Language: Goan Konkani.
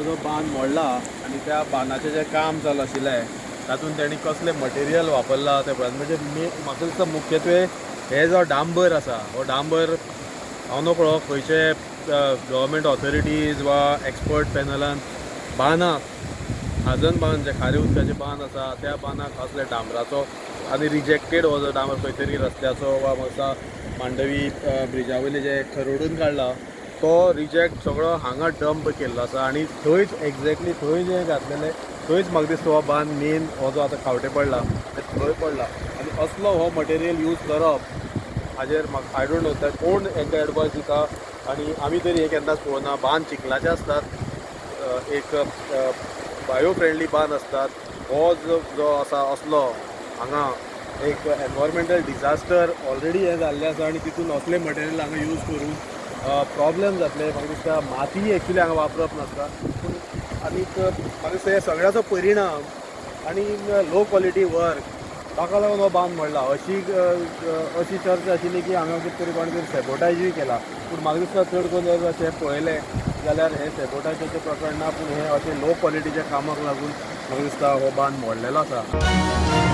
हो जो बांद मोडला आनी त्या बांदाचें जें काम चालू आशिल्लें तातूंत तेणी कसलें मटेरियल वापरलां तें पळयात. म्हणजे म्हाका दिसता मुख्यत्वे हे जो डांबर आसा हो डांबर हांव नकळो खंयचे गव्हर्मेंट ऑथॉरिटीज वा एक्सपर्ट पॅनलान बांदाक, खाजन बांद जे खारे उदकाचे बांद आसा त्या बांदाक असले डांबराचो आनी रिजेक्टेड हो जो डांबर खंय तरी रस्त्याचो वा म्हाका मांडवी ब्रिजा वयले जे खरडून काडला तो रिजेक्ट सगळो हांगा डंप केल्लो आसा. आनी थंयच एक्झॅक्टली थंय जें घातलेलें थंयच म्हाका दिसता हो बांद मेन हो जो आतां खावटे पडला थंय पडला. आनी असलो हो मटेरियल यूज करप हाजेर म्हाका I don't know कोण हेंकां एडवायस दिता. आनी आमी तरी हें केन्नाच पळोवना. बांद चिखलाचे आसतात, एक बायो फ्रेंडली बांद आसतात. हो जो आसा असलो हांगा एक एनवायरमेंटल डिझास्टर ऑलरेडी हें जाल्लें आसा आनी तितून असलें मटेरियल हांगा यूज करून प्रॉब्लेम जातले. म्हाका दिसता माती एक्चुली हांगा वापरप नासता, पूण आनीक म्हाका दिसता हे सगळ्याचो परिणाम आनी लो क्वॉलिटी वर्क ताका लागून हो बांद मोडला अशी अशी चर्चा आशिल्ली की हांगा कितें तरी कोणें तरी सॅबोटायजूय केला. पूण म्हाका दिसता चड करून जर अशें पळयलें जाल्यार हें सॅबोटायजाचें प्रकरण ना, पूण हें अशें लो क्वॉलिटीच्या कामाक लागून म्हाका दिसता हो बांद मोडलेलो आसा.